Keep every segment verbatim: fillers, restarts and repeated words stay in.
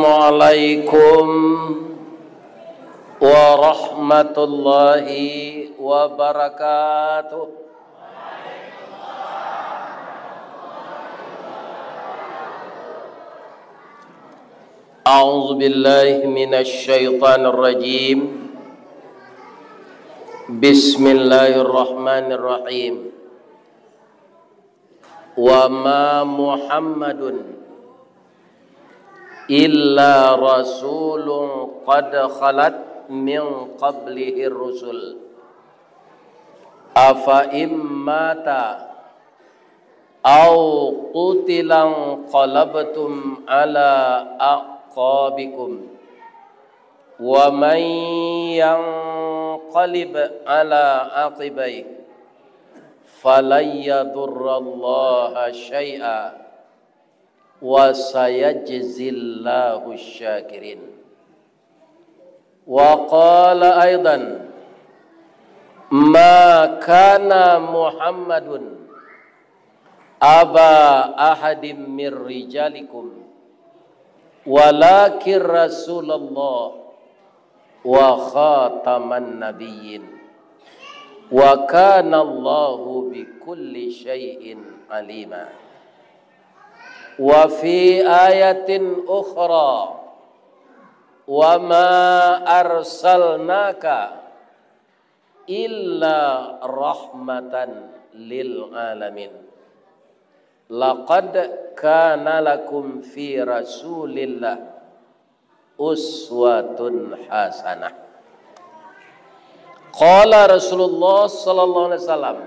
Assalamualaikum warahmatullahi wabarakatuh. A'udzubillahi minasyaitonirrajim. Bismillahirrahmanirrahim. Wa ma Muhammadun illa rasulun qad khalat min qablihir rusul. Afa in mata au qutila inqalabtum ala aqabikum. Wa man yanqalib ala aqibaihi falan yadurrallaha syai'a wa sayajzillahu syakirin. Wa qala aidan, ma kana Muhammadun aba ahadim mir rijalikum, walakin Rasulullah wa khataman nabiyyin, wa kana Allahu bikulli syai'in alima. Wa fi ayatin ukhra, wa ma arsalnaka illa rahmatan lil alamin. Laqad kana lakum fi Rasulillah uswatun hasanah. Qala Rasulullah sallallahu alaihi wasallam,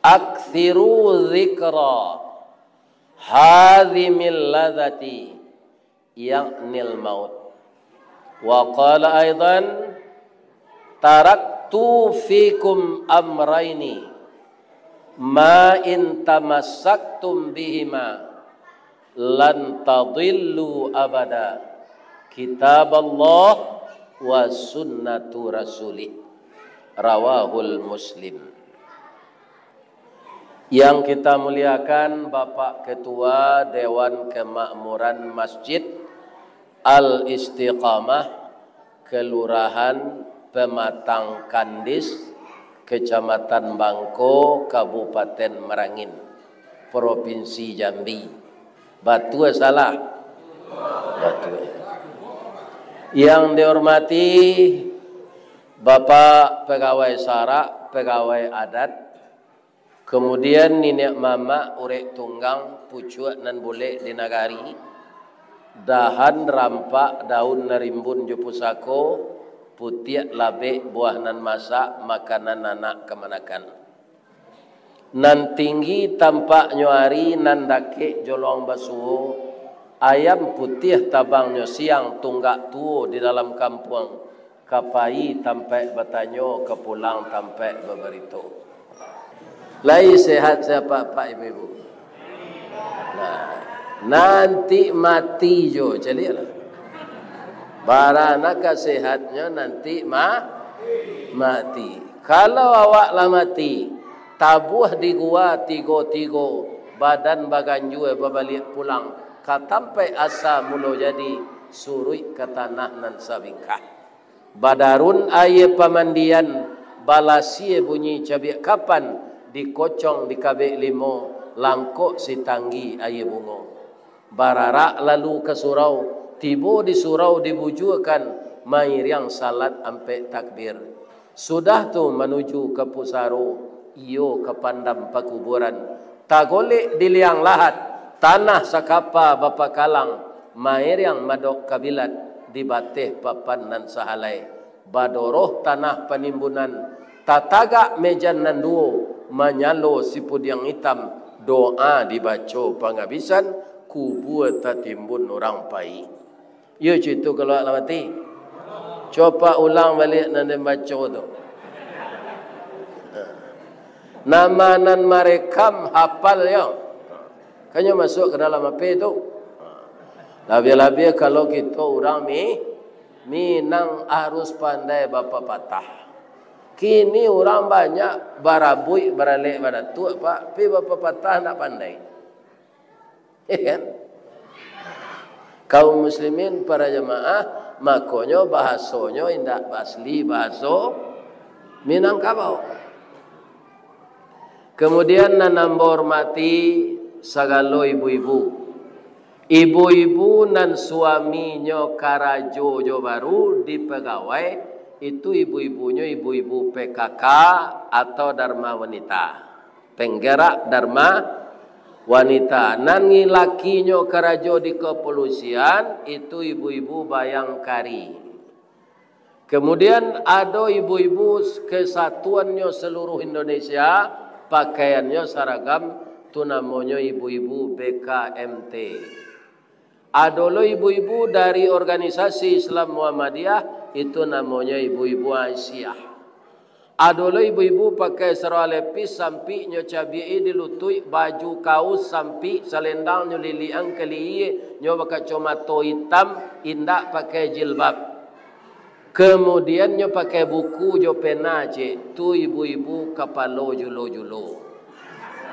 "Aktsiru dzikra hadzimil ladzati, ya'nil maut." Wa qala aidan, "Taraktu fikum amraini, ma in tamassaktum bihima lan tadillu abada, kitaballah wa sunnatu rasulih." Rawahul Muslim. Yang kita muliakan, Bapak Ketua Dewan Kemakmuran Masjid Al-Istiqamah, Kelurahan Pematang Kandis, Kecamatan Bangko, Kabupaten Merangin, Provinsi Jambi. Batua salah? Batua. Yang dihormati Bapak Pegawai Sarak, Pegawai Adat, kemudian niniak mamak urek tunggang pucuak nan bulek di nagari, dahan rampak daun nan rimbun jo pusako, putiak labek buah nan masak, makanan anak kamanakan. Nan tinggi tampaknyo ari, nan dakek jolong basuo, ayam putiah tabangnyo siang, tunggak tuo di dalam kampuang, ka pai tampaik batanyo, ka pulang tampaik babarito. Lai sehat sia apak-apak, ibu-ibu? Nah, nanti mati jo, caliaklah. Bara nan ka sehatnyo nanti ma-, mati. Kalau awak lah mati, tabuah di gua tigo-tigo, badan baganjua babaliak pulang ka tampaik asa mulo jadi, suruik ka tanah nan sabingkah. Badarun aia pamandian, balasie bunyi cabiak kapan, dikocong dikabek limo, langkok sitanggi aia bungo. Bararak lalu ka surau, tibo di surau dibujuakan, mairiang salat ampek takbir. Sudah tu manuju ka pusaro, iyo ka pandam pakuburan. Tagolek di liang lahat, tanah sakapa bapakalang, mairiang madok kabilat, di bateh papan nan sahalai. Badoroh tanah panimbunan, tatagak mejan nan duo, manyalo sipudiang itam, doa dibaco pangabisan, kubua tatimbun urang pai. Iyo, cuito kalau awak lah mati. Copak ulang baliak nan den baco tu. Nama nan marekam hapal yo. Kan nyo masuak ka dalam H P tu. Labiah-labiah kalau kito urang Mi-, Minang harus pandai bapapatah. Kini urang banyak barabuik baralek badatuak, Pak, tapi bapapatah ndak pandai. Iyo kan? Kaum muslimin para jamaah, makonyo bahasonyo indak asli bahaso Minangkabau. Kemudian nan ambo hormati sagalo ibu-ibu. Ibu-ibu nan suaminyo karajo jo baru di pagawai, itu ibu-ibunyo ibu-ibu P K K atau Dharma Wanita. Penggerak Dharma Wanita. Nan lakinyo karajo di kepolisian, itu ibu-ibu bayangkari. Kemudian ado ibu-ibu kesatuannyo seluruh Indonesia, pakaiannyo saragam, tu namonyo ibu-ibu B K M T. Ado lo ibu-ibu dari organisasi Islam Muhammadiyah, itu namonyo ibu-ibu Aisyah. Ado lo ibu-ibu pakai sarawa lepis sampik nyo cabiak di lutuik, baju kaus sampik, salendang nyo liliang kalihie, nyo bakacomato itam, indak pakai jilbab. Kemudian nyo pakai buku jo pena, cek, tu ibu-ibu kapalo julo-julo.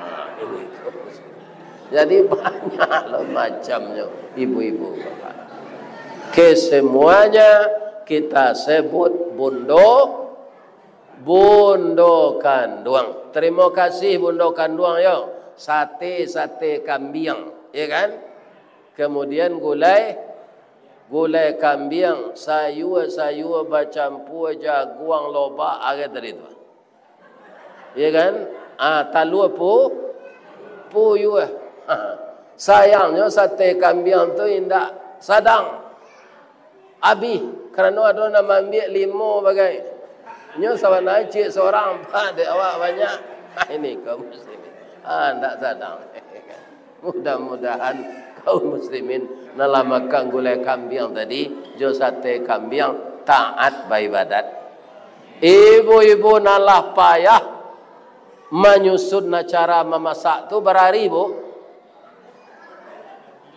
Ha, ini tu. Jadi banyak lo macamnyo ibu-ibu, Bapak. Kesemuanya kita sebut bundo, bundo kanduang. Terima kasih bundo kanduang yo. Sate, sate kambiang, ya kan? Kemudian gulai, gulai kambiang, sayua-sayua bacampua jaguang, lobak, agai tadi tu. Ya kan? Ah, talua pu-, puyuah. Sayangnyo sate kambiang tu indak sadang abih, karano ado nan maambiak limo bagai. Nyo sabana ciek sorang, Pak, dek awak banyak. Ini kaum muslimin. Ah, ndak sadang. Mudah-mudahan kaum muslimin nan lah makan gulai kambiang tadi, jo sate kambiang, taat baibadat. Ibu-ibu nan lah payah manyusun acara mamasak tu, barari, Bu?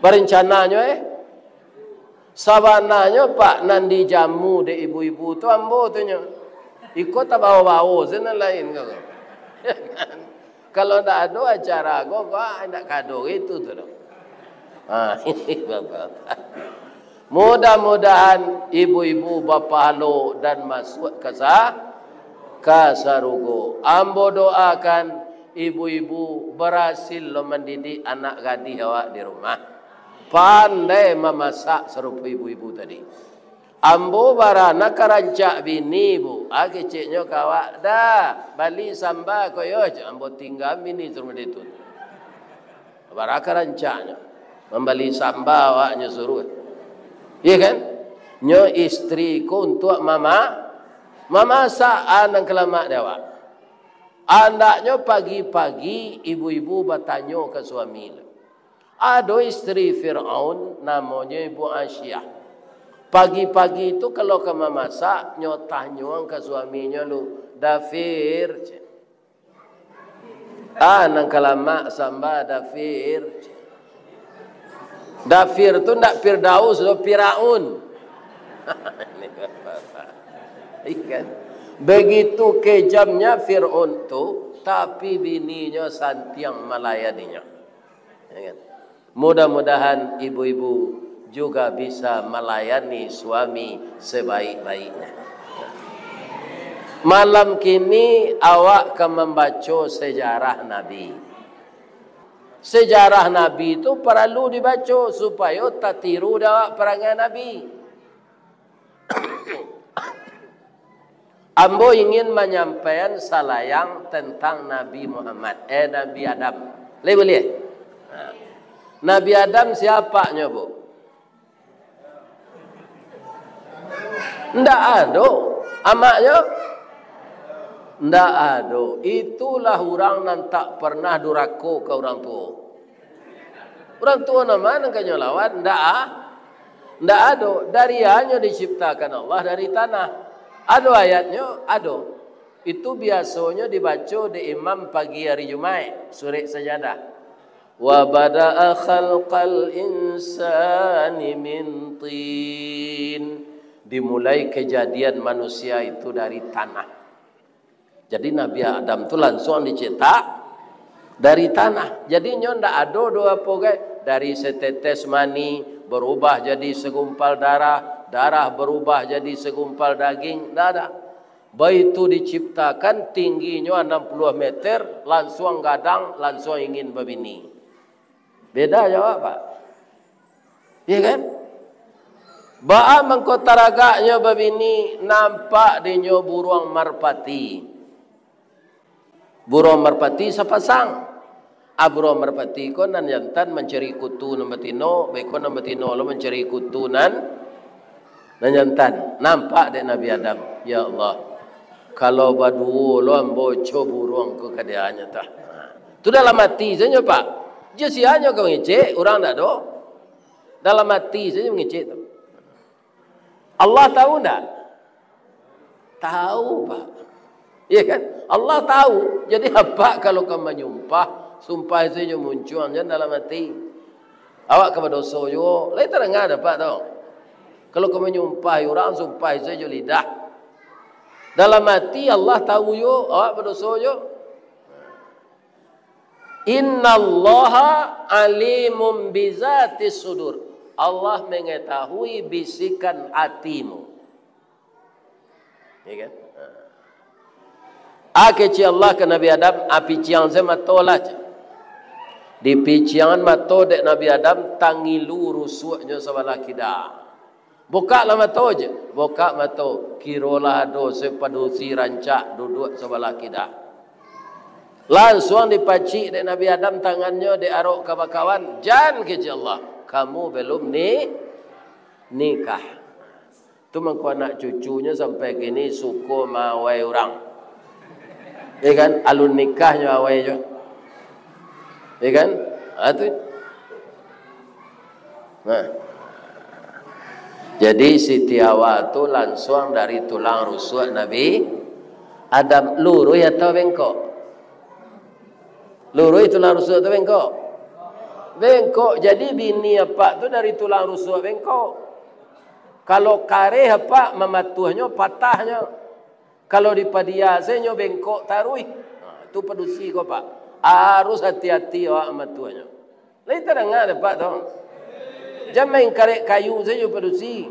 Barencananyo, eh? Sabananyo, Pak, nan dijamu dek ibu-ibu tu ambo tu nyo. Iko tabao-bao se nan lain ko. Kalau ndak ado acara ko, ko indak kado itu tu doh. Ha, ini Bapak. Mudah-mudahan ibu-ibu bapahalo dan masuak ka sa-, ka sarugo. Ambo doakan ibu-ibu barasil lo mandidik anak gadih awak di rumah. Pandai mamasak sarupo ibu-ibu tadi. Ambo bara nan ka rancak bini, Bu. Ah, keceknyo ka awak, "Dah, bali samba ko yo," cek ambo, tingga bini suruah itu. Bara ka rancaknyo. Mambali samba awaknyo suruah. Iya kan? Nyo istri ko untuak mama-, mamasak, ah, nan ka lamak di awak. Andaknyo pagi-pagi ibu-ibu batanyo ka suami lo. Ado istri Firaun, namonyo Ibu Asyah. Pagi-pagi tu, kalau ka mamasak, nyo tanyoan ka suaminyo lu, "Dafir," cek. "Ah, nan ka lamak samba, Dafir," cek. Dafir tu ndak Firdaus doh, Firaun. Ikan. Begitu kejamnya Firaun tu, tapi bininyo santiang malayaninyo. Ya kan? Mudah-mudahan ibu-ibu juga bisa malayani suami sebaik-baiknya. Malam kini awak ka mambaco sejarah Nabi. Sejarah Nabi tu paralu dibaco supayo tatiru dek awak parangai Nabi. Ambo ingin manyampaian salayang tentang Nabi Muhammad, eh, Nabi Adam. Lai buliah? Nah. Nabi Adam siapanyo, Bu? Ndak ado. Amaknyo? Ndak ado. Itulah urang nan tak pernah durako ka urang tuo. Urang tuo nan ma nan ka nyo lawan? Ndak a-, ndak ado. Dari a nyo diciptakan Allah? Dari tanah. Ado ayatnyo? Ado. Itu biasonyo dibaco dek imam pagi ari Jumaik, surek Sajadah. "Wa bada'a khalqal insani min tin." Dimulai kejadian manusia itu dari tanah. Jadi Nabi Adam tu lansuang dicetak dari tanah. Jadi nyo ndak ado doh apo gai, dari setetes mani, Barubah jadi sagumpal darah, darah barubah jadi sagumpal daging, ndak ada. Baitu diciptakan, tingginyo anam puluah meter, lansuang gadang, lansuang ingin babini. Beda jo awak, Pak. Iya kan? Baa mangko taragaknyo babini, nampak dinyo buruang marpati. Buruang marpati sapasang. Ah, buruang marpati ko nan jantan mancari kutu nan batino, baiko nan batino lo mancari kutu nan, nan jantan. Nampak dek Nabi Adam, "Ya Allah, kalau baduo lo ambo co buruang ko ka dianyo tah." Tu dalam ati sajo, Pak. Jo sianyo ka mangecek, urang ndak ado. Dalam ati sajo mangecek tu. Allah tahu ndak? Tahu, Pak. Iya kan? Allah tahu. Jadi, apak kalau ka manyumpah, sumpah sajo muncuang, jan dalam ati. Awak ka badoso juo. Lai tadanga dek apak tu. Kalau ka manyumpah urang, sumpah sajo lidah. Dalam ati Allah tahu juo, awak badoso juo. "Innallaha alimun bizatis sudur." Allah mengetahui bisikan hatimu. Ya kan? Ha. Ah, kecek Allah ka Nabi Adam, "Ah, piciang se mato lah," cek. Dipiciangan mato dek Nabi Adam, tangilu rusuaknyo sabalah kida. "Bukaklah mato," cek. Bukak mato, kirolah ado se padusi rancak duduak sabalah kida. Lansuang dipacik dek Nabi Adam tangannyo dek arok ka bakawan, "Jan," kecek Allah, "kamu belum ni-, nikah." Tu mangko anak cucunyo sampai kini suko maawai urang. Ya kan? Alun nikahnyo awai jo. Ya kan? Ha, tu. Nah. Jadi, Siti Hawa tu lansuang dari tulang rusuak Nabi Adam. Luruih atau bengkok? Luruih tulang rusuak tu bengkok? Bengkok. Jadi, bini apak tu dari tulang rusuak bengkok. Kalau kareh apak mamatuahnyo, patahnyo. Kalau dipadia se nyo bengkok taruih. Ha, tu padusi ko, Pak. Harus hati-hati awak mamatuahnyo. Lai tadanga dek apak tu. Jan main karek kayu sajo padusi.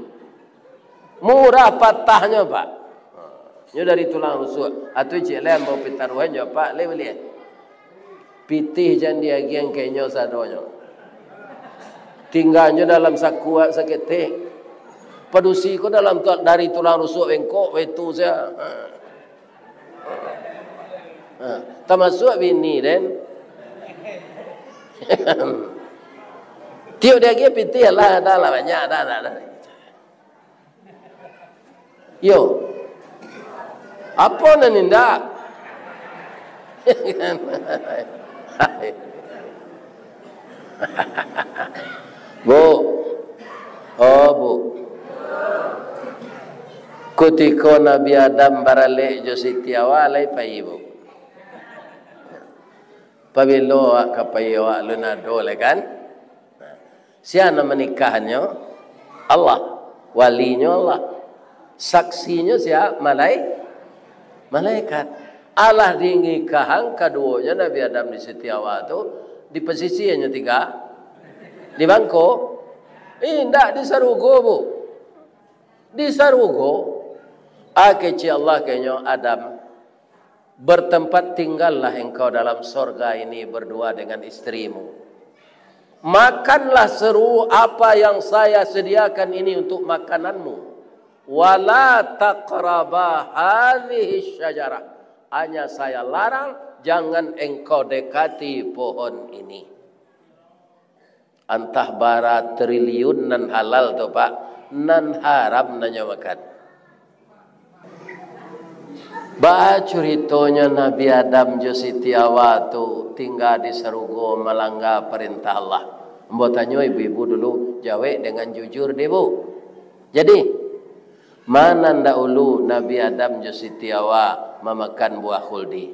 Murah patahnyo, Pak. Ha, nyo dari tulang rusuak. Atu cik lai ambo pitaruahan jo apak, lai baliak. Pitih jan diagiah ka inyo sadonyo. Tingganyo dalam saku saketek. Padusi ko dalam tu, dari tulang rusuak bengkok, baitu sajo. Ha. Ha. Tamasuak bini den. Tiok diagiah pitih lah, ado lah banyak, ado, ado, ado. Yo. Apo nan indak? Bu. Oh, Bu. Kutiko Nabi Adam baralek jo Siti Hawa, lai pai, Bu. Pabilo awak ka pai, awak alun ado lai, kan? Sia nan manikahannyo? Allah. Walinyo Allah. Saksinyo sia? Malai-, malaikat. Alah dinikahkan kaduonyo Nabi Adam di Siti Hawa tu, di pasisianyo tingga? Di bangko? Indak, di sarugo, Bu. Di sarugo. Ah, kecek Allah ka inyo, Adam. Bertempat tinggallah engkau dalam sorga ini berdua dengan istrimu. Makanlah seluruh apa yang saya sediakan ini untuk makananmu. Wala taqraba hadhihi syajarah. Hanya saya larang, jangan engkau dekati pohon ini. Antah bara triliun nan halal tu, Pak, nan haram nan nyo makan. Baa curitonyo Nabi Adam jo Siti Hawa tu tingga di sarugo malangga parentah Allah? Ambo tanyo ibu-ibu dulu, jawek dengan jujur deh, Bu. Jadi, ma nan daulu Nabi Adam jo Siti Hawa mamakan buah khuldi?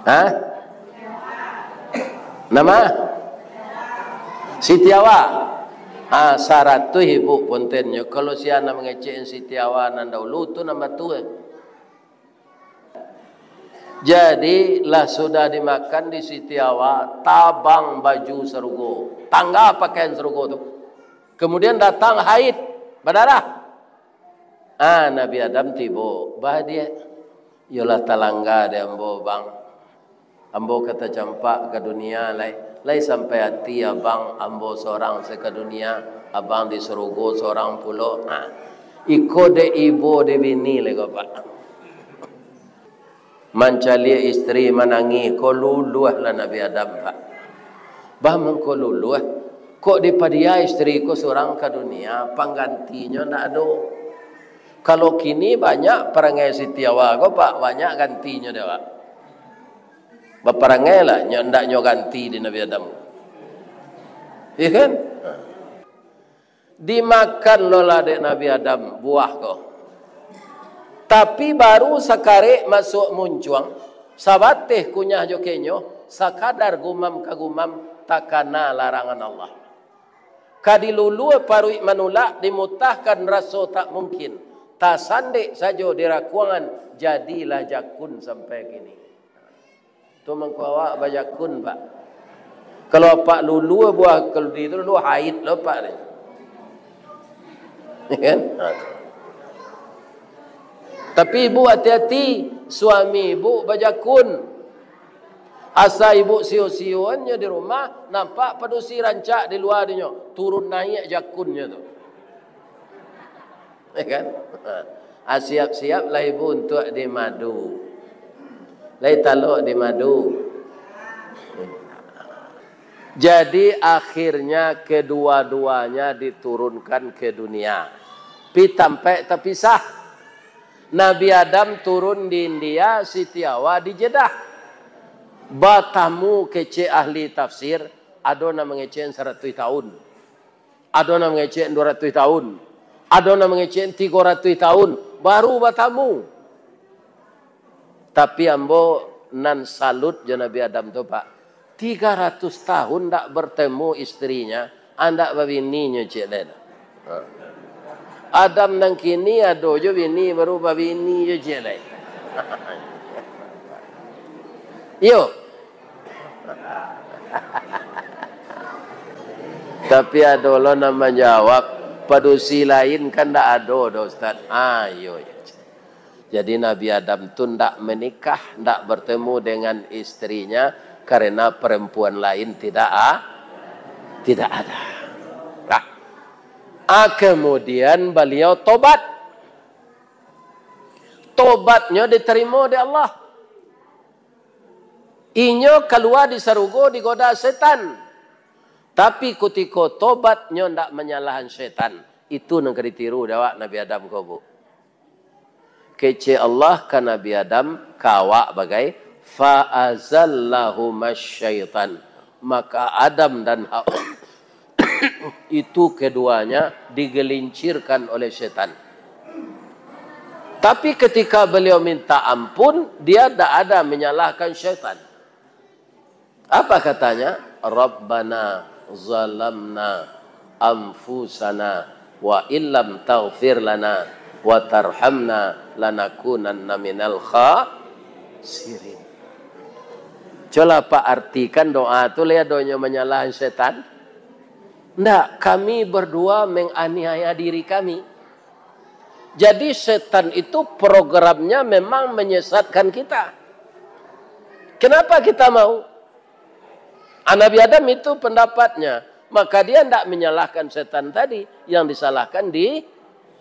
Hah? Nama? Siti Hawa. Ah, saratuih ibu pontennyo. Kalau sia nan mangecek Siti Hawa nan daulu tu nan batua. Jadi, lah sudah dimakan di Siti Hawa, tabang baju sarugo, tangga pakaian sarugo tu. Kemudian datang haid, badarah. Ah, Nabi Adam tibo, bah dia. Yolah talangga dek ambo, Bang. Ambo ka tacampak ka dunia lai. Lai sampai ati abang, ambo sorang se ka dunia, abang di sarugo sorang pulo. Ah, iko dek ibo dek bini lai ko, Pak. Mancaliak isteri manangih, ko luluah lah Nabi Adam, Pak. Bah mangko luluah, kok dipadia isteri ko surang ka dunia, panggantinyo ndak ado. Kalau kini banyak parangai Siti Hawa ko, Pak, banyak gantinyo dek, Pak. Baparangai lah, nyo ndak nyo ganti di Nabi Adam. Iya kan? Dimakan lo lah dek Nabi Adam buah ko. Tapi baru sakarek masuak muncuang, sabateh kunyah jo kenyo, sakadar gumam ka gumam, takana larangan Allah. Ka dilulua paruik manulak, dimutahkan raso tak mungkin, tasandek sajo di rakuangan, jadilah jakun sampai kini. Tu mangko awak bajakun, Pak. Kalau apak lulua buah keldi tu, lulua haid lo, Pak, ni. Kan? Ha. Tapi ibu hati-hati, suami ibu bajakun. Asa ibu sio-sioannyo di rumah, nampak padusi rancak di lua dinyo, turun naiak jakunnyo tu. Ya kan? Ah, siap-siaplah ibu untuk dimadu. Lai talok dimadu. Jadi, akhirnya kedua-duanya diturunkan ke dunia. Pi tampek tapisah. Nabi Adam turun di India, Siti Hawa di Jeddah. Batamu kecek ahli tafsir, ado nan mangecek saratuih tahun. Ado nan mangecek duo ratuih tahun, ado nan mangecek tigo ratuih tahun, baru batamu. Tapi ambo nan salut jo Nabi Adam tu, Pak. Tiga ratus tahun ndak bertemu istrinya, andak babininyo, cek lai. Ha. Adam nan kini ado jo bini, baru babini jo, cek lai. Iyo. Tapi ado lo nan manjawab, padusi lain kan ndak ado doh, Ustaz. Ah, iyo, iyo. Jadi Nabi Adam tu ndak menikah, ndak bertemu dengan istrinya karena perempuan lain tidak a-, tidak ada. Nah, ah, kemudian beliau tobat. Tobatnyo diterima dek Allah. Inyo kalua di sarugo digoda setan. Tapi kutiko tobat, nyo ndak manyalahan setan. Itu nan ka ditiru dek awak Nabi Adam ko, Bu. Kecek Allah ka Nabi Adam, ka awak bagai, "Fa azallahuma syaitan." Maka Adam dan Hawa itu keduanya digelincirkan oleh setan. Tapi ketika beliau minta ampun, dia tidak ada menyalahkan syaitan. Apa katanya? "Rabbana zalamna anfusana wa illam taghfir lana wa tarhamna lanakunanna minal khasirin." Cobalah Pak artikan doa tu, lai adonyo manyalahan setan? Ndak, kami berdua menganiaya diri kami. Jadi setan itu programnya memang menyesatkan kita. Kenapa kita mau? Ah, Nabi Adam itu pendapatnya. Maka dia ndak menyalahkan setan tadi, yang disalahkan di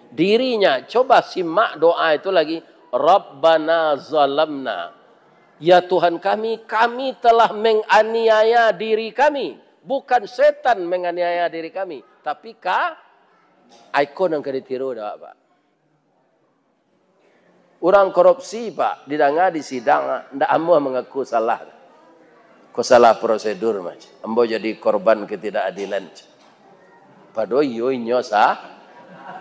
dirinya. Coba simak doa itu lagi. "Rabbana zalamna." Ya Tuhan kami, kami telah menganiaya diri kami. Bukan setan menganiaya diri kami, tapi ka, iko nan ka ditiru dek awak, Pak. Urang korupsi, Pak, didanga di sidang, ndak amuah mangaku salah. Ko salah prosedur, Mas. Ambo jadi korban ketidakadilan. Padahal iyo inyo sa-,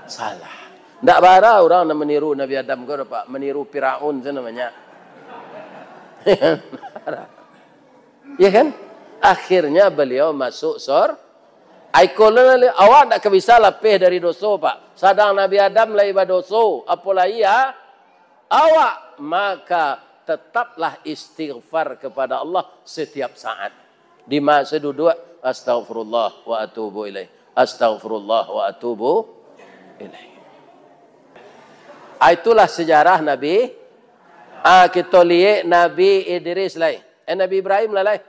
salah. Ndak bara urang nan maniru Nabi Adam ko, Pak, maniru Firaun tu namanya. Ya kan? Akhirnya beliau masuk sor-, ai ko lo, awak ndak ka bisa lapeh dari doso, Pak. Sadang Nabi Adam lai badoso, apo lai ya? Awak, maka Tetaplah istighfar kepada Allah setiap saat. Di masa duduk, "Astaghfirullah wa atubu ilaih. Astaghfirullah wa atubu ilaih." Ah, itulah sejarah Nabi. Ah, kita liek Nabi Idris lai. Eh, Nabi Ibrahim lah lai.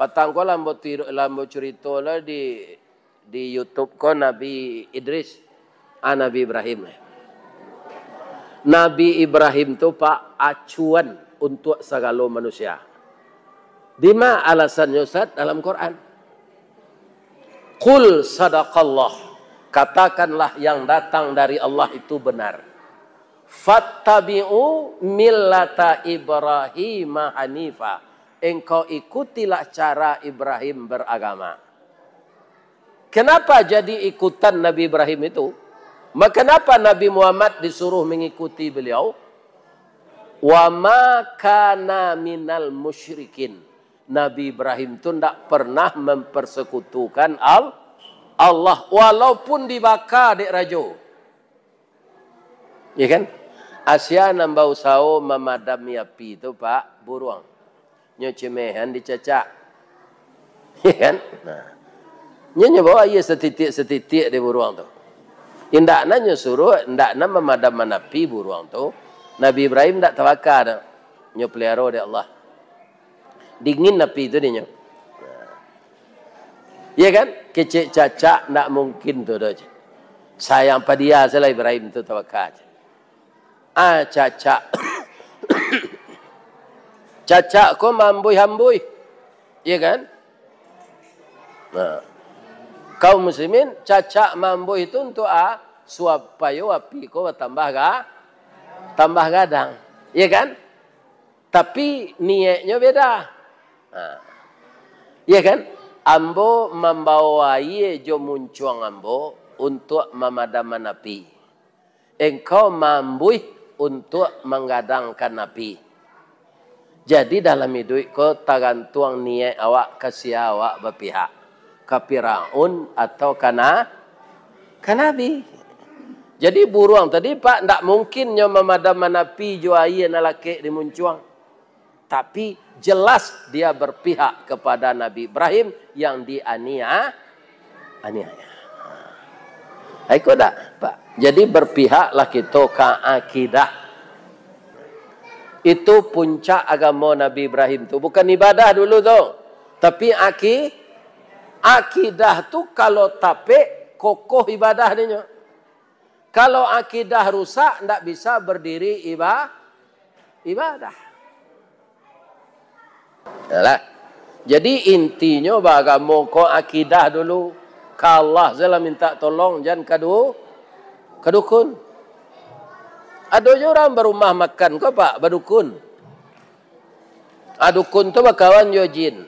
Patang ko lah ambo tiru-, lah ambo curito lah di di YouTube ko Nabi Idris, ah, Nabi Ibrahim. Nabi Ibrahim tu, Pak, acuan untuk sagalo manusia. Dima alasannyo, Ustaz? Dalam Quran. "Qul sadaqallah." Katakanlah yang datang dari Allah itu benar. "Fattabi'u millata Ibrahim hanifa." Engkau ikutilah cara Ibrahim beragama. Kenapa jadi ikutan Nabi Ibrahim itu? Ma-, kenapa Nabi Muhammad disuruh mengikuti beliau? "Wa ma kana minal musyrikin." Nabi Ibrahim tu ndak pernah mempersekutukan Al-, Allah, walaupun dibaka dek rajo. Ya kan? Asia nan bausaho mamadami api tu, Pak, buruang. Nyo cemehan dicacak. Ya kan? Nah. Nyo, nyo bawa aia satitiak-satitiak di buruang tu. Indak nan nyo suruh, indak nan mamadamkan api buruang tu. Nabi Ibrahim ndak tabaka doh. Nyo peliharo dek Allah. Dingin api tu dinyo. Ya kan? Kecek cacak ndak mungkin tu doh. Sayang padia salah Ibrahim tu tabaka. Ah, cacak. Cacak ko maambuih-ambuih. Ya kan? Nah. Kaum muslimin, cacak maambuih tu untuk a-, supayo api ko batambah ga-, tambah gadang. Ya kan? Tapi niaiknyo beda. Ha. Iya kan? Ambo mambawo aia jo muncuang ambo untuak mamadamkan api. Engkau maambuih untuak manggadangkan api. Jadi, dalam iduik ko tagantuang niaik awak, ka sia awak bapihak. Ka Firaun atau ka na-, ka Nabi. Jadi, buruang tadi, Pak, ndak mungkin nyo mamadamkan api jo aia nan lakek di muncuang. Tapi, jelas dia berpihak kepada Nabi Ibrahim yang diania-, aniaya. Iko dak, Pak? Jadi, berpihaklah kito ka akidah. Itu puncak agamo Nabi Ibrahim tu. Bukan ibadah dulu tu, tapi aki-, akidah tu kalau tapek, kokoh ibadah dinyo. Kalau akidah rusak, ndak bisa berdiri iba-, ibadah. Yalah. Jadi, intinyo baagamo ko akidah dulu. Ka Allah sajolah mintak tolong, jan ka du-, ka dukun. Ado juo urang barumah makan ko, Pak, badukun. Ah, dukun tu bakawan jo jin.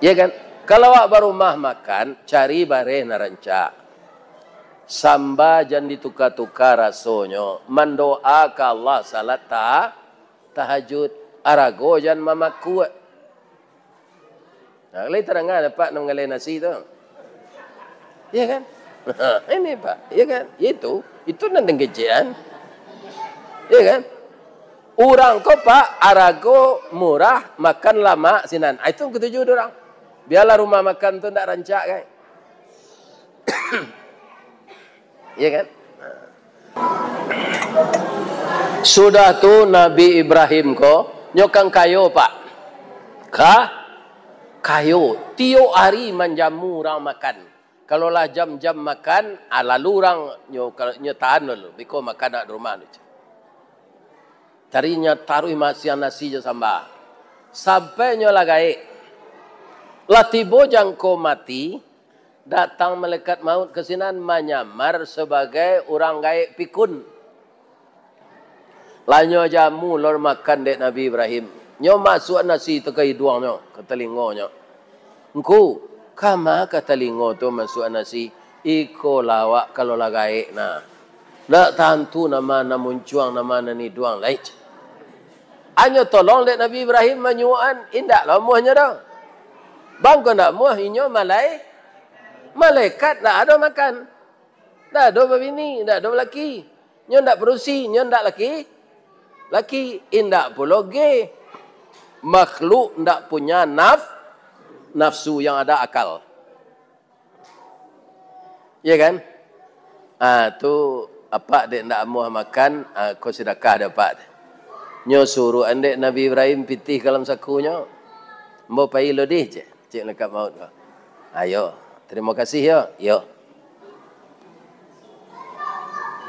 Ya kan? Kalau awak barumah makan, cari bareh nan rancak. Samba jan dituka-tuka rasonyo. Mandoa ka Allah salat ta-, tahajud. Arago jan mamakua. Nah, lai tadangar dek Apak nan manggaleh nasi tu? Iya kan? Ini, Pak. Iya kan? Itu. Itu nan dengkecekan. Iya kan? Urang ko, Pak, arago murah, makan lamak sinan. Ah, itu nan katuju dek urang. Bialah rumah makan tu ndak rancak, kan? Iya kan? Sudah tu Nabi Ibrahim ko, nyo kan kayo, Pak. Ka-, kayo. Tiok ari manjamu urang makan. Kalau lah jam-jam makan, ah, lalu urang nyo, nyo tahan dulu. Biko makan nak di rumah tu. Tadi nyo taruih masiang nasi jo samba. Sampai nyo lah gaek. Lah tibo jangko mati, datang malaikat maut ka sinan manyamar sabagai urang gaek pikun. Lah nyo jamu, lah makan dek Nabi Ibrahim. Nyo masuak nasi tu ka iduangnyo, ka talingonyo. "Ngku, kama ka talingo tu masuak nasi? Iko lah awak kalau lah gaek, nah. Ndak tantu nan ma nan muncuang, nan ma nan iduang lai." Anyo tolong dek Nabi Ibrahim manyuokan, indak lah amuahnyo doh. Bangko ndak amuah, inyo malai-, malaikat ndak ado makan. Ndak ado babini, ndak ado balaki. Nyo ndak padusi, nyo ndak laki, Laki indak pulo ge. Makhluk ndak punya naf-, nafsu, yang ada akal. Ya kan? Ah, tu apak dek ndak amuah makan, ah, ko sidakah dek apak. Nyo suruah andek Nabi Ibrahim pitih ka dalam sakunyo. Ambo pai lo dih, cek, cek malaikat maut ko. Ayo, terima kasih yo. Yo.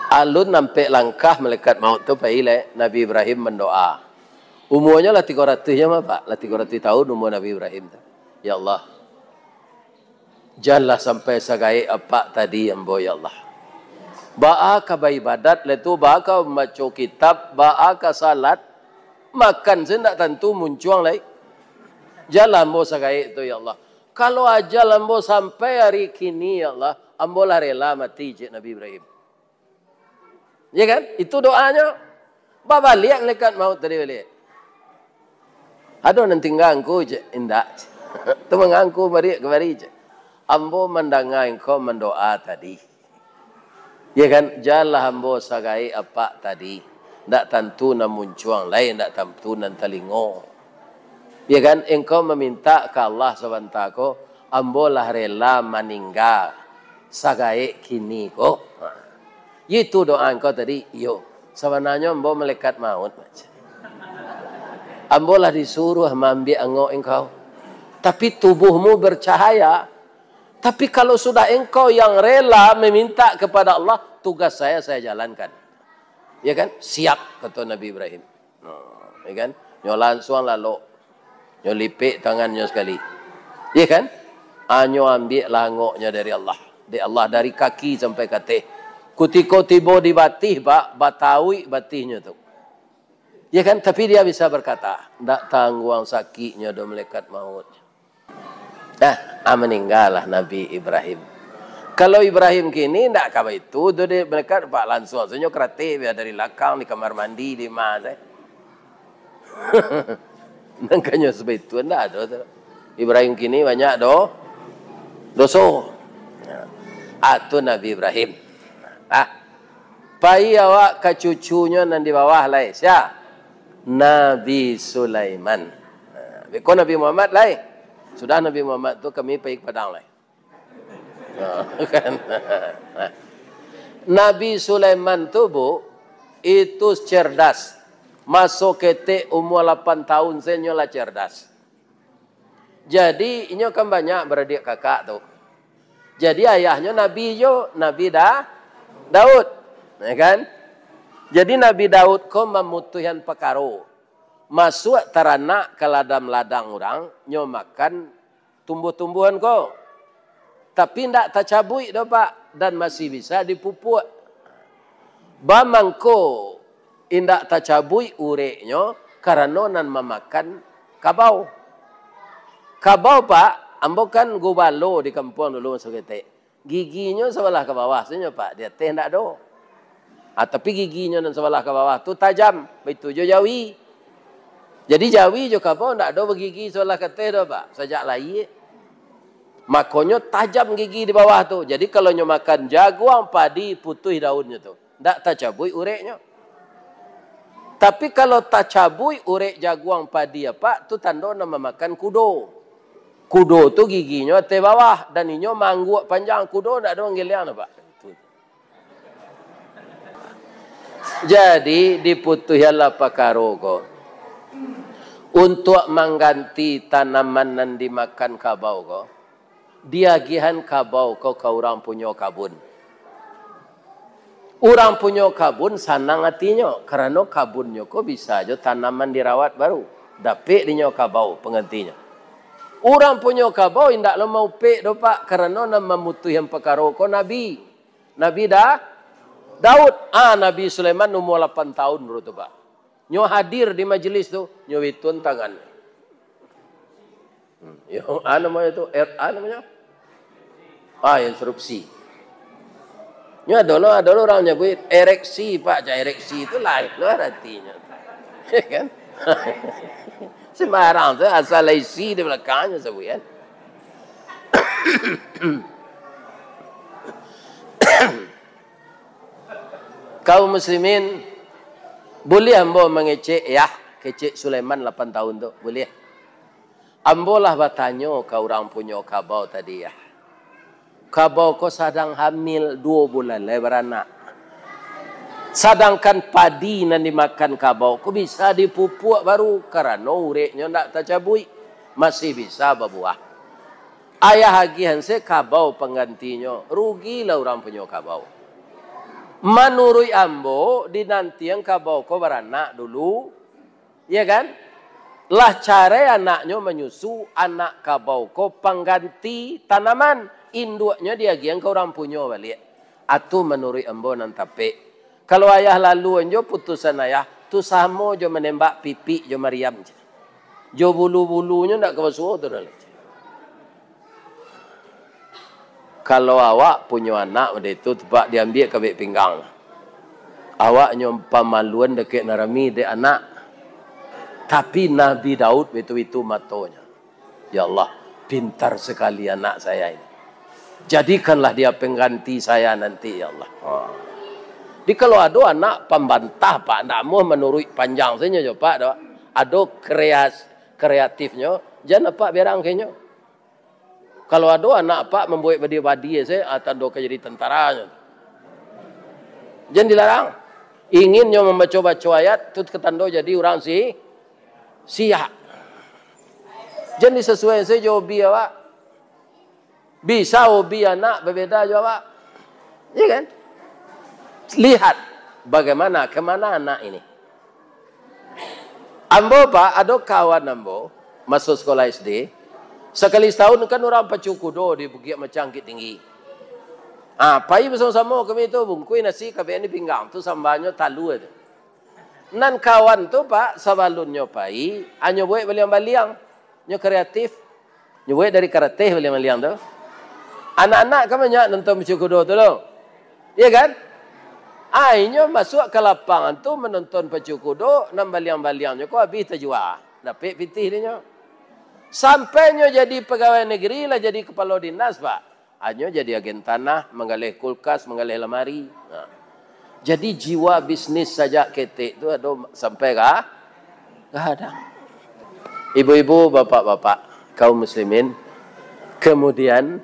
Alun nampek langkah malaikat maut tu pai lai, Nabi Ibrahim mandoa. Umuanyo lah tigo ratuih nyo mah, Pak. Lah tigo ratuih tahun umua Nabi Ibrahim tu. Ya Allah, janlah sampai sagaek apak tadi ambo, ya Allah. Baa ka baibadat lai tu, baa ka mambaco kitab, baa ka salat, makan se ndak tantu muncuang lai. Janlah ambo sagaek tu, ya Allah. Kalau ajal ambo sampai ari kini, ya Allah, ambo lah rela mati, cek Nabi Ibrahim. Ya kan? Itu doanyo. Babaliak malaikat maut tadi baliak. Ado nan tingga ngku, cek? Indak. Tu mangangku baliak kamari, cek. Ambo mandanga engkau mandoa tadi. Ya kan? Janlah ambo sagaek apak tadi. Ndak tantu nan muncuang lai, ndak tantu nan talingo. Ya kan? Engkau maminta ka Allah sabanta ko, ambo lah rela maningga sagaek kini ko. Ha. Itu doa engkau tadi. Iyo. Sabananyo ambo malaikat maut. Ambo lah disuruah maambiak angok engkau. Tapi tubuhmu bercahaya. Tapi kalau sudah engkau yang rela meminta kepada Allah, tugas saya, saya jalankan. Ya kan? Siap, kata Nabi Ibrahim. Nah, ya kan? Nyo lansuang lalok. Nyo lipek tangannyo sakali. Ya kan? Anyo ambiaklah angoknyo dari Allah. Dari Allah, dari kaki sampai ka ateh. Kutiko tibo di batih, Pak, batauik batihnyo tu. Ya kan? Tapi dia bisa berkata, "Ndak tangguang sakiknyo doh, malaikat maut." Dah, ah, maninggalah Nabi Ibrahim. Kalau Ibrahim kini, ndak ka baitu tu, dia malaikat pak lansuang sajo karate, biar dari lakang, di kamar mandi, di ma sajo. Nan kanyo sabaitu, ndak ado tu. Ibrahim kini banyak do-, doso. Ah, tu Nabi Ibrahim. Ah, pai awak ka cucunyo nan di bawah lai. Sia? Nabi Sulaiman. Nah, beko Nabi Muhammad lai. Sudah Nabi Muhammad tu kami pai ka Padang lai. Nah, kan. Nabi Sulaiman tu, Bu, itu cerdas. Maso ketek umua lapan tahun sajo nyo lah cerdas. Jadi, inyo kan banyak baradiak kakak tu. Jadi, ayahnyo nabi jo, Nabi Da-, Daud. Ya kan? Jadi, Nabi Daud ko mamutuihan pakaro. Masuak taranak ka ladang-ladang urang, nyo makan tumbuah-tumbuahan ko. Tapi, indak tacabuik doh, Pak, dan masih bisa dipupuak. Bamangko indak tacabuik ureknyo karano nan mamakan kabau. Kabau, Pak, ambo kan gubalo di kampuang dulu maso ketek. Giginyo sabalah ka bawah sajo, Pak, di ateh indak ado. Ah, tapi giginyo nan sabalah ka bawah tu tajam, baitu jo jawi. Jadi jawi jo kabau indak ado bagigi sabalah ka ateh doh, Pak, sajak lahia. Makonyo tajam gigi di bawah tu. Jadi kalau nyo makan jaguang, padi, putuih daunnyo tu. Ndak tacabuik ureknyo. Tapi kalau tacabuik urek jaguang, padi, apak, tu tando nan mamakan kudo. Kudo tu giginyo ateh bawah, dan inyo maangguak panjang. Kudo ndak ado manggeliang, apak. Jadi, diputuihanlah pakaro ko. Untuak mangganti tanaman nan dimakan kabau ko, diagiahan kabau ko ka urang punyo kabun. Urang punyo kabun sanang atinyo, karano kabunnyo ko bisa jo tanaman dirawat baru. Dapek dinyo kabau panggantinyo. Urang punyo kabau indak lo maupek doh, Pak, karano nan mamutuihan pakaro ko nabi. Nabi Da-, Daud. Ah, Nabi Sulaiman umua lapan tahun baru tu, Pak. Nyo hadir di majelis tu, nyo bituan tangan. Hmm, yo, ah, namonyo tu, er-, ah, namonyo? Ah, instruksi. Nyo ado lo, ado lo urang nyabuik ereksi, Pak, ja ereksi tu lain lo aratinyo. Kan? Sembarang tu asal isi di balakangnyo sabuik, kan? Kaum muslimin, Buliah ambo mangecek, yah, kecek Sulaiman lapan tahun tu? Buliah. Ambo lah batanyo ka urang punyo kabau tadi, yah. Kabau ko sadang hamil, duo bulan lai baranak. Sadangkan padi nan dimakan kabau ko bisa dipupuak baru, karano ureknyo ndak tacabuik, masih bisa babuah. Ayah agiahan se kabau panggantinyo, rugilah urang punyo kabau. Manuruik ambo, dinantian kabau ko baranak dulu, ya kan? Lah carai anaknyo manyusu, anak kabau ko pangganti tanaman, induaknyo diagiahan ka urang punyo baliak. Atu manuruik ambo nan tapek. Kalau ayah laluan jo putusan ayah, tu samo jo manembak pipik jo mariam. Jo bulu-bulunyo ndak ka basuo tu doh. Kalau awak punyo anak model itu, tapak diambiak kabek pinggang. Awak nyo pamaluan dakek nan rami dek anak. Tapi Nabi Daud bitu-bitu matonyo. Ya Allah, pintar sekali anak saya ini. Jadikanlah dia pengganti saya nanti, ya Allah. Ha. Jadi kalau ado anak pambantah, Pak, ndak amuah manuruik panjang sajo, Pak, doh. Ado kreas-, kreatifnyo, jan apak berang kenyo. Kalau ado anak apak mambuek badi-badi se, ah, tando ka jadi tentara nyo. Jan dilarang. Ingin nyo mambaco-baco ayat, tu ka tando jadi urang si-, siak. Jan disasuaian se jo hobi awak. Bisa hobi anak babeda jo awak. Iya kan? Lihat bagaimana, kemana anak ini. Ambo, Pak, ado kawan ambo, maso sekolah S D, sakali satahun kan urang pacu kudo di Bukik Macang, Bukittinggi. Ah, pai basamo-samo kami tu, bungkuih nasi, kabek di pinggang, tu sambanyo talua tu. Nan kawan tu, Pak, sabalunnyo pai, anyo buek baliang-baliang. Nyo kreatif. Nyo buek dari karateh baliang-baliang tu. Anak-anak kan banyak nonton pacu kudo tu lo. Iya kan? Ah, inyo masuak ka lapangan tu manonton pacu kudo, nan baliang-baliangnyo ko abih tajua. Dapek pitih dinyo. Sampai nyo jadi pagawai negeri, lah jadi kapalo dinas, Pak. Anyo jadi agen tanah, manggaleh kulkas, manggaleh lamari. Nah. Jadi jiwa bisnis sajak ketek tu ado sampai ka gadang. Ibu-ibu, bapak-bapak, kaum muslimin, kemudian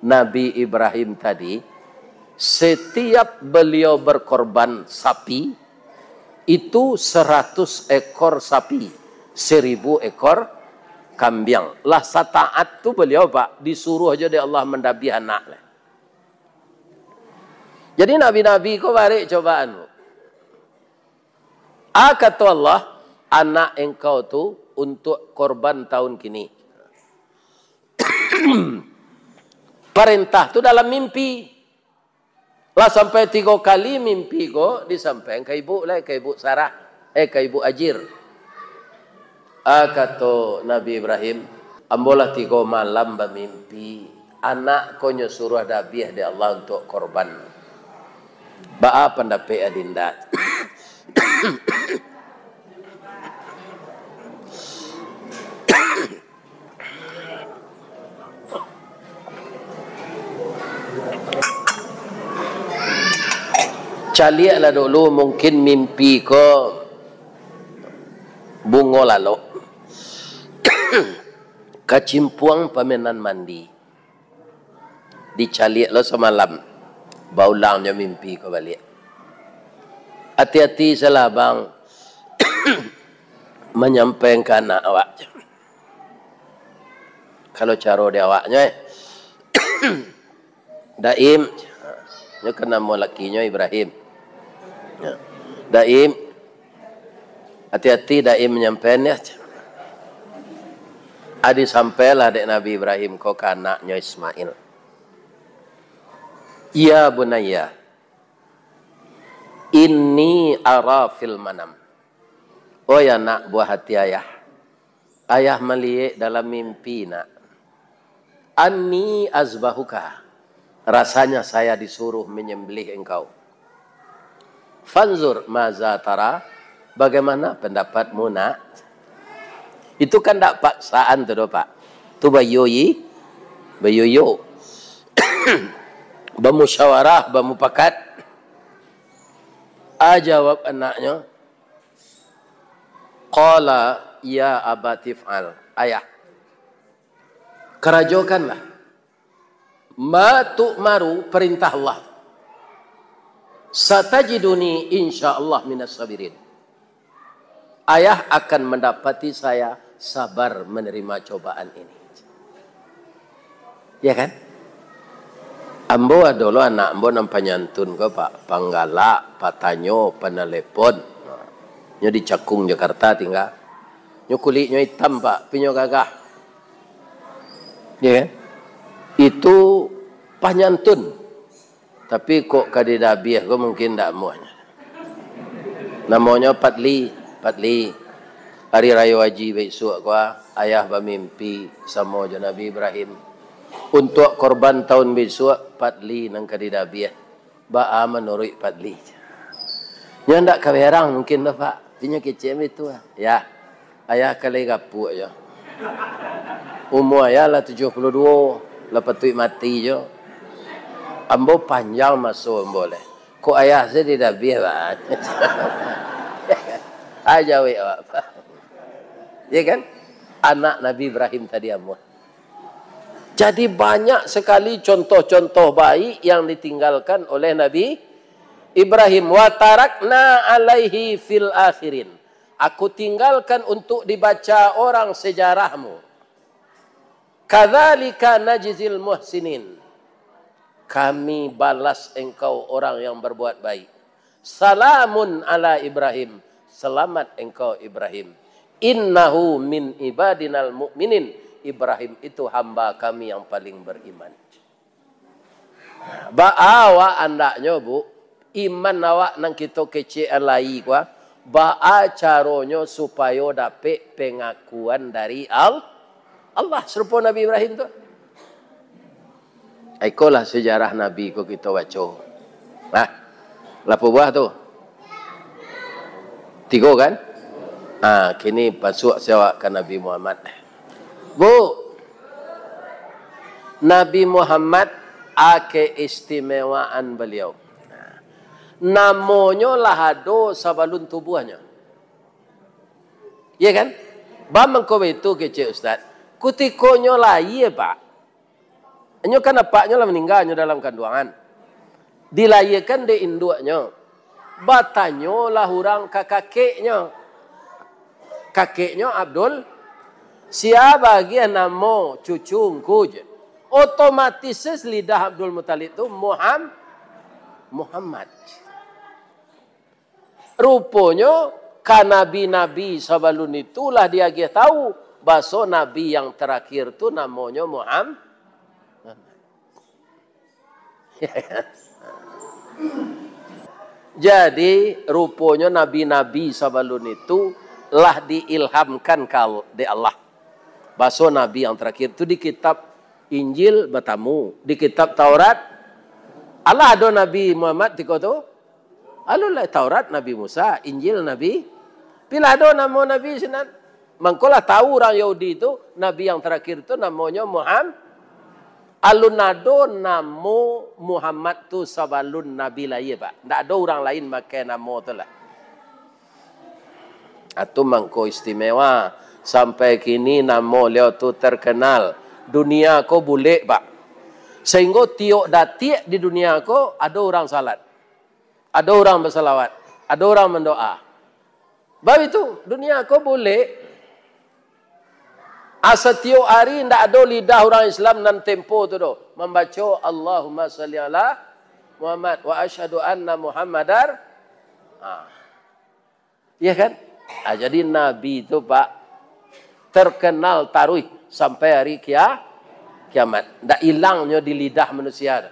Nabi Ibrahim tadi, setiap beliau berkorban sapi, itu seratus ekor sapi, seribu ekor kambiang. Lah sataat tu beliau, Pak, disuruh aja dek Allah mandabiah anak lah. Jadi nabi-nabi ko barek cobaan tu. A, kato Allah, anak engkau tu untuk korban tahun kini. Parentah tu dalam mimpi. Lah sampai tigo kali mimpi ko disampaian ka ibu lai, ka ibu Sarah, eh, ka ibu Ajir. A, kato Nabi Ibrahim, ambo lah tigo malam bamimpi, anak ko nyo suruah dabiah dek Allah untuak korban. Baa pandapek adinda? Caliaklah dulu, mungkin mimpi ko bungo lalok. Kacimpuang pamenan mandi. Dicaliak lo samalam, baulangnyo mimpi ko baliak. Ati-ati salah abang manyampaian ka anak awak. Kalau caro di awaknyo, eh. Daim, nyo kan namo lakinyo Ibrahim. Ya. Daim, ati-ati Daim manyampaian, ya. A, disampailah dek Nabi Ibrahim ko ka anaknyo Ismail. "Ya bunayya, inni ara fil manam." Oi anak buah hati ayah, ayah maliek dalam mimpi, nak. "Anni azbahuka, rasanya saya disuruh menyembelih engkau. Fanzur maza tara, bagaimana pendapatmu, nak?" Itu kan ndak paksaan tu doh, Pak. Tu bayoyi, bayoyo. Bamusyawarah, bamupakat. A, jawab anaknyo, Qala, "Ya abati fa'al." Ayah, karajokanlah. "Ma tu'maru," perintah Allah. "Satajiduni insyaallah minas sabirin." Ayah akan mendapati saya sabar menerima cobaan ini. Ya kan? Ambo ado lo anak ambo nan panyantun ko, Pak. Panggalak, patanyo, panalepon. Nyo di Cakung, Jakarta tingga. Nyo kuliknyo itam, Pak, tapi nyo gagah. Ya kan? Itu panyantun. Tapi kok ka didabiah ko mungkin ndak amuahnyo. Namonyo Patli, Patli. Ari Rayo Aji bisuak ko, ah, ayah bamimpi samo jo Nabi Ibrahim. Untuak korban taun bisuak, Patli nan ka didabiah. Baa manuruik Patli? Nyo ndak ka berang mungkin doh, Pak. Inyo kecek baitu, ah. Ya. Ayah ka lai gapuak jo. Umua ayah lah tujuah puluah duo, lah patuik mati jo. Ambo panjang maso ambo lai. Kok ayah se didabiah, Pak? Ah, jawek awak, Pak. Ya kan? Anak Nabi Ibrahim tadi amuah. Jadi, banyak sekali contoh-contoh baik yang ditinggalkan oleh Nabi Ibrahim. "Wa tarakna alaihi fil akhirin." Aku tinggalkan untuk dibaca orang sejarahmu. "Kadzalika najzil muhsinin." Kami balas engkau orang yang berbuat baik. "Salamun ala Ibrahim." Selamat engkau, Ibrahim. "Innahu min ibadinal mu'minin." Ibrahim itu hamba kami yang paling beriman. Baa awak andaknyo, Bu, iman awak nan kito kecek lai ko, baa caronyo supayo dapek pengakuan dari Al-, Allah, sarupo Nabi Ibrahim tu? Ikolah sejarah Nabi ko kito baco. Nah, lapo buah tu? Tigo kan? Ah, kini masuak se awak ka Nabi Muhammad. Bu, Nabi Muhammad, a keistimewaan baliau. Namonyo lah ado sabalun tubuahnyo. Iya kan? Baa mangko baitu kecek Ustaz? Kutiko nyo lahia, Pak. Inyo kan apaknyo lah maningga, nyo dalam kanduangan. Dilahiakan dek induaknyo. Batanyolah urang ka kakeknyo. Kakeknyo Abdul, "Sia bagian namo cucu ngku?" je. Otomatis lidah Abdul Muthalib tu Muham-, Muhammad. Ruponyo, ka nabi-nabi sabalun itu lah diagiah tahu, baso nabi yang tarakhir tu namonyo Muham-, Muhammad. Jadi, ruponyo nabi-nabi sabalun itu lah diilhamkan ka Al-, dek Allah. Baso nabi yang tarakhir tu di kitab Injil batamu, di kitab Taurat. Alah ado Nabi Muhammad tiko tu? Alun lai Taurat Nabi Musa, Injil Nabi. Pila ado namo Nabi sinan? Mangkolah tahu urang Yahudi tu, Nabi yang tarakhir tu namonyo Muham-, alun ado namo Muhammad tu sabalun Nabi lahia, Pak. Ndak ado urang lain makai namo tu lah. Atu mangko istimewa. Sampai kini namo liau tu terkenal. Dunia ko bulek, Pak. Sehinggo tiok datiak di dunia ko ado urang salat. Ado urang basalawat, ado urang mandoa. Baitu, dunia ko bulek. Asa tiok ari ndak ado lidah urang Islam nan tempo tu doh mambaco Allahumma shalli ala Muhammad wa asyhadu anna Muhammadar. Ha. Iya kan? Ah, jadi Nabi tu, Pak, terkenal taruih sampai hari kia-, kiamat. Ndak ilangnyo di lidah manusia tu.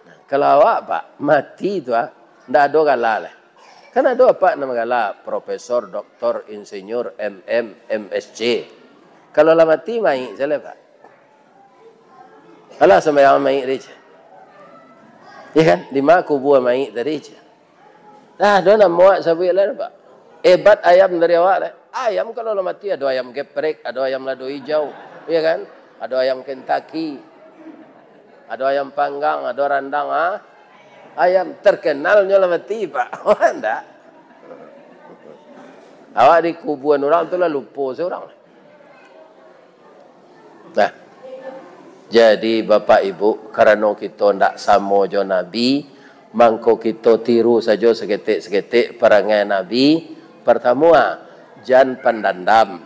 Nah, kalau awak, Pak, mati tu, ah, ndak ado gala lah. Kan ado apak nan gala profesor, doktor, insinyur, M M, M S C. Kalau lah mati, maik sajo, Pak. Alah, sambayang maik tadi, ceh. Iya kan? Di ma kubua maik tadi, ceh? Dah, dah nak muak sabuik lah, Pak. Hebat ayam dari awak lah. Ayam kalau lah mati, ado ayam geprek, ado ayam lado hijau, iya kan? Ado ayam Kentucky, ado ayam panggang, ado randang, ah. Ayam terkenalnyo lah mati, Pak. Wah, ndak. Awak di kubuan urang tu lah lupo se urang. Nah, jadi Bapak Ibu, karano kito ndak samo jo Nabi, mangko kito tiru sajo saketek-saketek parangai Nabi. Partamo, ah, jan pandandam.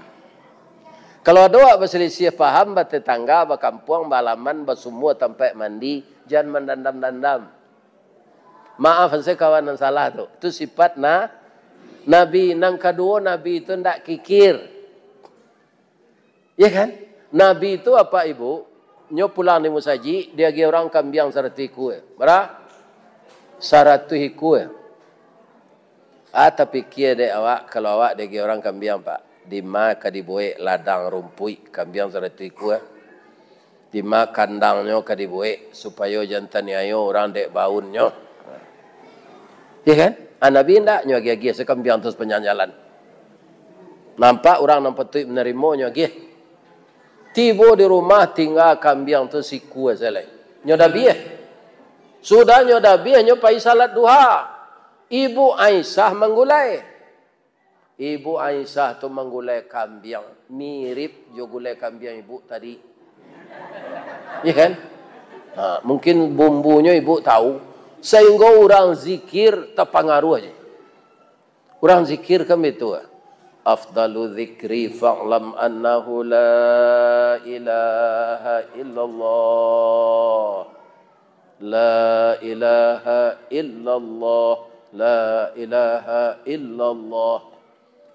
Kalau ado awak basalisiah paham, batetangga, bakampuang, baalaman, basumua tampaik mandi, jan mandandam-dandam. Maaf se kawan nan salah tu. Tu sipat na-, Nabi. Nan kaduo, Nabi tu ndak kikir. Ya kan? Nabi tu, Apak Ibu, nyo pulang di musajik, diagiah urang kambiang saratuih ikua. Bara? Saratuih ikua. Ah, tapikia dek awak, kalau awak diagiah urang kambiang, Pak, dima ka dibuek ladang rumpuik, kambiang saratuih ikua? Dima kandangnyo ka dibuek, supayo jan taniayo urang dek baunnyo? Ya kan? Ah, Nabi indak, nyo agiah-agiah se kambiang tu sapanjang jalan. Nampak urang nan patuik manarimo, nyo agiah. Tibo di rumah, tingga kambiang tu sikua se lai. Nyo dabiah. Sudah nyo dabiah, nyo pai salat duha. Ibu Aisyah manggulai. Ibu Aisyah tu manggulai kambiang, mirip jo gulai kambiang ibu tadi. Ya kan? Ha, mungkin bumbunyo ibu tahu, sahinggo urang zikir tapangaruah je. Urang zikir kan begitu, ah. Afdalu dzikri fa'lam annahu la ilaha illallah. La ilaha illallah. La ilaha illallah.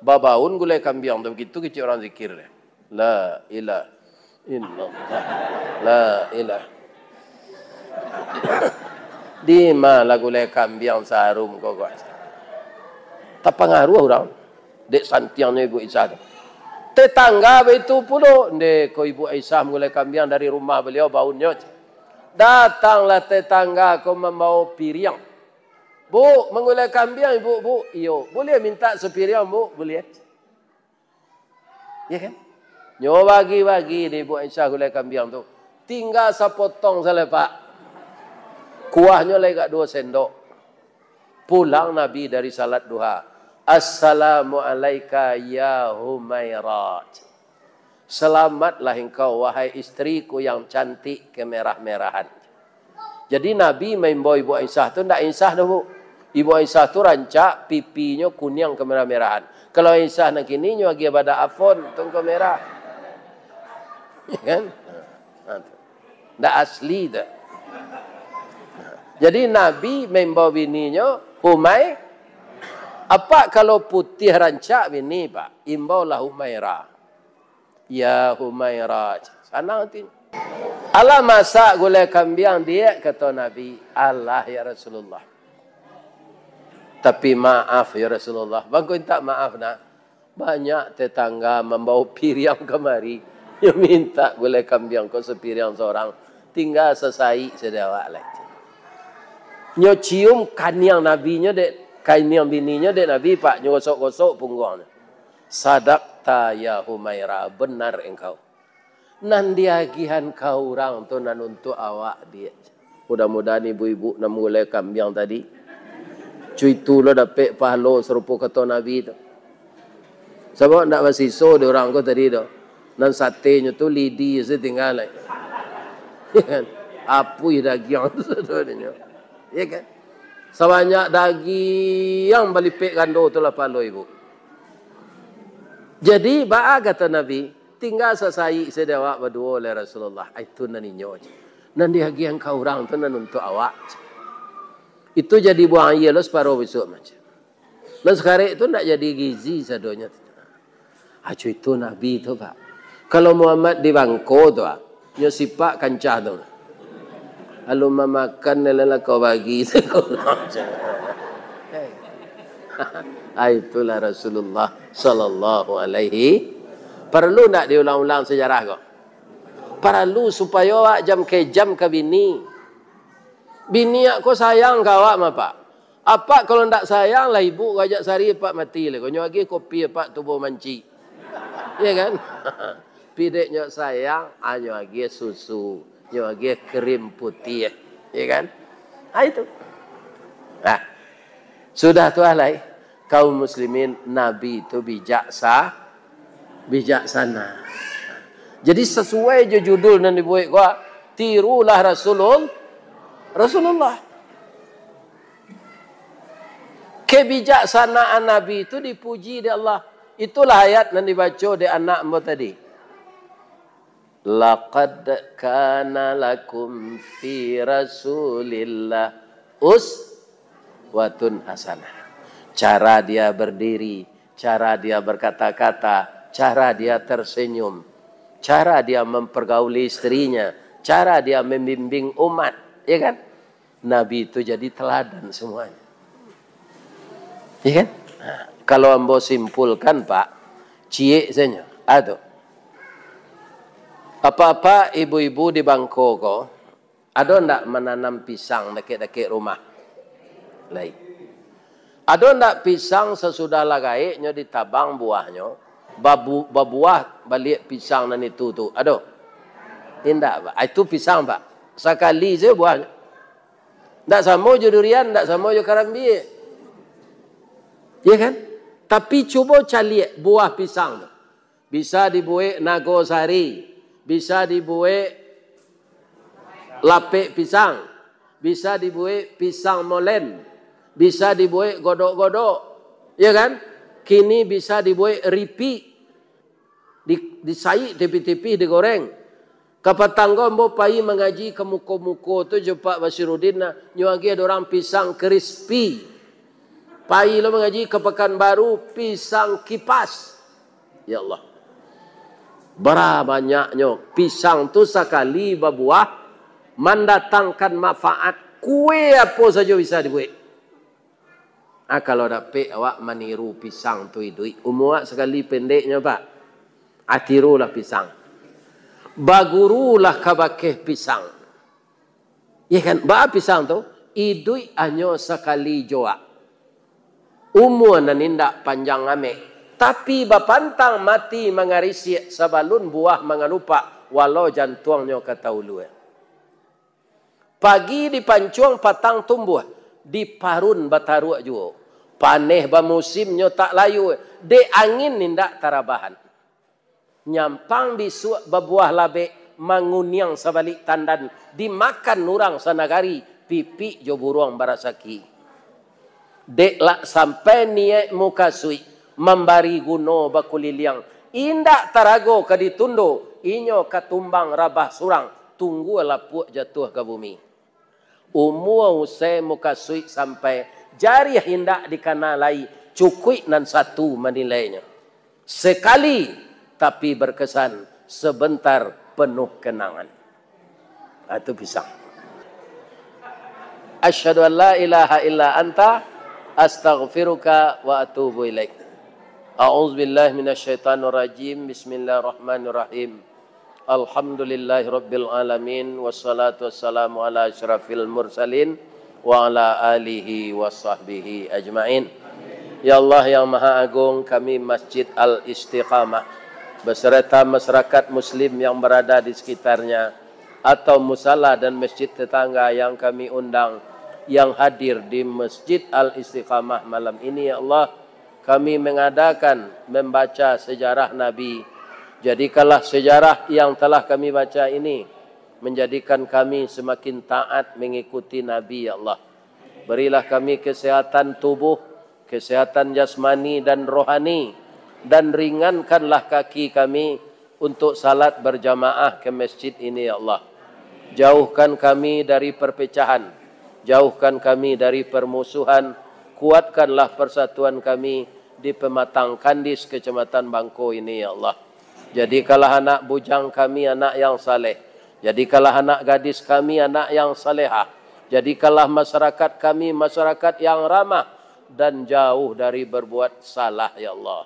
Babaun gulai kambiang tu, begitu kecek urang zikir deh. La ilaha illallah. La ilaha. Di ma lah gulai kambiang saharum ko, ko? Tapangaruah urang dek santiangnyo Ibu Aisyah tu. Tetangga baitu pulo, ndeh ko Ibu Aisyah manggulai kambiang dari rumah baliau baunnyo. Datanglah tetangga ko mambawa piriang. "Bu, manggulai kambiang, Ibu, Bu?" "Iyo." "Buliah mintak sapiriang, Bu?" "Buliah." Ya kan? Nyo bagi-bagi di Ibu Aisyah gulai kambiang tu. Tingga sapotong sajo, Pak. Kuahnyo lai agak duo sendok. Pulang Nabi dari salat duha. "Assalamu alaika ya Humairah." Selamatlah engkau, wahai istriku yang cantik kemerah-merahan. Jadi, Nabi maimbau Ibu Aisyah tu ndak insah doh, Bu. Ibu Aisyah tu rancak, pipinyo kuniang kemerah-merahan. Kalau Aisyah nan kini, nyo agiah badak Avon, tu ko merah. Ya kan? Ha, tu. Ndak asli tu. Jadi, Nabi maimbau bininyo, Humai-, apak kalau putiah rancak bini, Pak, imbaulah Humairah. "Ya Humairah." Sanang ati. "Alah masak gulai kambiang, Diak?" kato Nabi. "Alah, ya Rasulullah. Tapi maaf, ya Rasulullah." Bangko mintak maaf, nah. "Banyak tetangga mambawa piriang kamari. Nyo mintak gulai kambiang ko sapiriang sorang. Tingga sasaik sajo dek awak lai." Nyo cium kaniang Nabi nyo dek, kaniang bininyo dek Nabi, Pak. Nyo gosok-gosok pungguangnyo. "Sadakta ya Humairah, benar engkau. Nan diagiahan ka urang tu nan untuak awak, Diak." Mudah-mudahan ibu-ibu nan manggulai kambiang tadi, cuitu lo dapek pahalo sarupo kato Nabi tu. Sabab ndak basiso di urang ko tadi tu. Nan satenyo tu lidi se tingga lai. Ya kan? Apuih dagiang tu sadonyo. Ya kan? Sabanyak dagiang balipek gando tu lah pahalo ibu. Jadi, baa kato Nabi, "Tingga sasaik sajo dek awak baduo lai Rasulullah." Itu nan inyo je. Nan diagiahan ka urang tu nan untuak awak. Itu jadi buang aia lo saparo bisuak macam. Nan sakarek tu ndak jadi gizi sadonyo. Aco itu Nabi tu, Pak. Kalau Muhammad di bangko tu, ah, nyo sipak kancah tu. Lalu mamakan, lalu kau bagi. Ah, itulah Rasulullah sallallahu alaihi. Paralu ndak diulang-ulang sajarah ko? Paralu supayo awak jam ka jam ka bini. Bini awak ko sayang ka awak mah, Pak. Apak kalau ndak sayang lah ibu, rajak sari apak mati lah. Nyo agiah kopi apak tubuah mancik. Ya kan? Pidek nyo sayang, ah, nyo agiah susu, nyo agiah krim putiah. Ya kan? Ah, itu. Nah, sudah tu ah lai. Kaum muslimin, Nabi tu bijaksa-, bijaksana. Jadi, sasuai jo judul nan dibuek ko, tirulah Rasulul-, Rasulullah. Kebijaksanaan Nabi tu dipuji dek Allah. Itulah ayat nan dibaco dek anak ambo tadi. "Laqad kana lakum fi Rasulillah uswatun hasanah." Cara dia berdiri, cara dia berkata-kata, cara dia tersenyum, cara dia mempergauli istrinya, cara dia membimbing umat, ya kan? Nabi itu jadi teladan semuanya. Ya kan? Nah, kalau ambo simpulkan, Pak, ciek saja. Ado. Apa-apa ibu-ibu di Bangko ko, ado ndak mananam pisang dakek-dakek rumah? Lai. Ado ndak pisang sasudah lah gaeknyo ditabang buahnyo, babu-, babuah baliak pisang nan itu tu? Ado? Indak, Pak. Ah, itu pisang, Pak. Sakali saja buahnyo. Ndak samo jo durian, ndak samo jo karambia. Ya kan? Tapi cubo caliak buah pisang tu. Bisa dibuek nagosari, bisa dibuek lapek pisang, bisa dibuek pisang molen, bisa dibuek godok-godok, ya kan? Kini bisa dibuek ripik, di-, disaik tipih-tipih, digoreng. Kapatang ko ambo pai mangaji ka muko-muko tu jo Pak Basirudin, nah, nyo agiah dek urang pisang crispy. Pai lo mangaji ka Pakanbaru, pisang kipas. Ya Allah. Bara banyaknyo pisang tu sakali babuah, mandatangkan manfaat, kue apo sajo bisa dibuek. Ah, kalau dapek awak maniru pisang tu iduik, umua awak sakali pendeknyo, Pak. Ah, tirulah pisang. Bagurulah ka bakeh pisang. Ya kan? Baa pisang tu? Iduik hanyo sakali jo awak. Umua nan indak panjang amek, tapi bapantang mati mangarisiak sabalun buah mangalupak, walau jantuangnyo ka taulua. Pagi dipancuang patang tumbuah, diparun bataruak juo. Paneh bamusimnyo tak layua, dek angin indak tarabahan. Nyampang bisuak babuah labek, manguniang sabalik tandan, dimakan urang sanagari, pipik jo buruang barasaki. Dek lah sampai niaik mukasuik, mambari guno bakuliliang, indak tarago ka ditundo, inyo ka tumbang rabah surang, tunggua lapuak jatuah ka bumi. Umua usai mukasuik sampai, jariah indak dikana lai, cukuik nan satu manilainyo. Sekali, tapi berkesan, sebentar penuh kenangan. Ah, itu pisang. Asyhadu an la ilaha illa anta, astaghfiruka wa atubu ilaik. A'udzubillahi minasyaitonirrajim. Bismillahirrahmanirrahim. Alhamdulillahirabbil alamin, wassalatu wassalamu ala asyrafil mursalin, wa ala alihi wa sahbihi ajmain. Ya Allah yang Maha Agung, kami Masjid Al-Istiqamah beserta masyarakat muslim yang berada di sekitarnya, atau musala dan masjid tetangga yang kami undang, yang hadir di Masjid Al-Istiqamah malam ini, ya Allah, kami mengadakan membaca sejarah Nabi. Jadikanlah sejarah yang telah kami baca ini menjadikan kami semakin taat mengikuti Nabi, ya Allah. Berilah kami kesehatan tubuh, kesehatan jasmani dan rohani, dan ringankanlah kaki kami untuk salat berjamaah ke masjid ini, ya Allah. Jauhkan kami dari perpecahan, jauhkan kami dari permusuhan, kuatkanlah persatuan kami di Pematang Kandis, Kecamatan Bangko ini, ya Allah. Jadikanlah anak bujang kami anak yang saleh. Jadikanlah anak gadis kami anak yang salehah. Jadikanlah masyarakat kami masyarakat yang ramah dan jauh dari berbuat salah, ya Allah.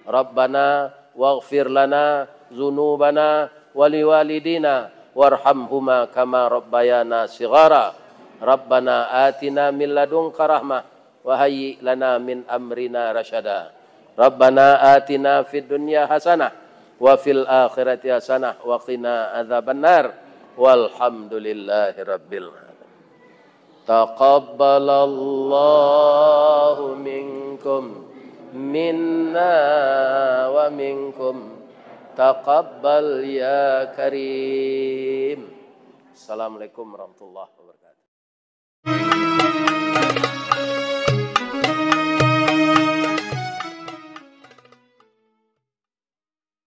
Rabbana waghfir lana dzunubana wa liwalidina warhamhuma kama rabbayana shighara. Rabbana atina min ladunka rahmah wa hayyi' lana min amrina rasyada. Rabbana atina fid dunya hasanah wa fil akhirati hasanah wa qina adzabannar. Walhamdulillahi rabbil alamin. Taqabbalallahu minkum minna wa minkum taqabbal ya karim. Assalamualaikum warahmatullahi wabarakatuh.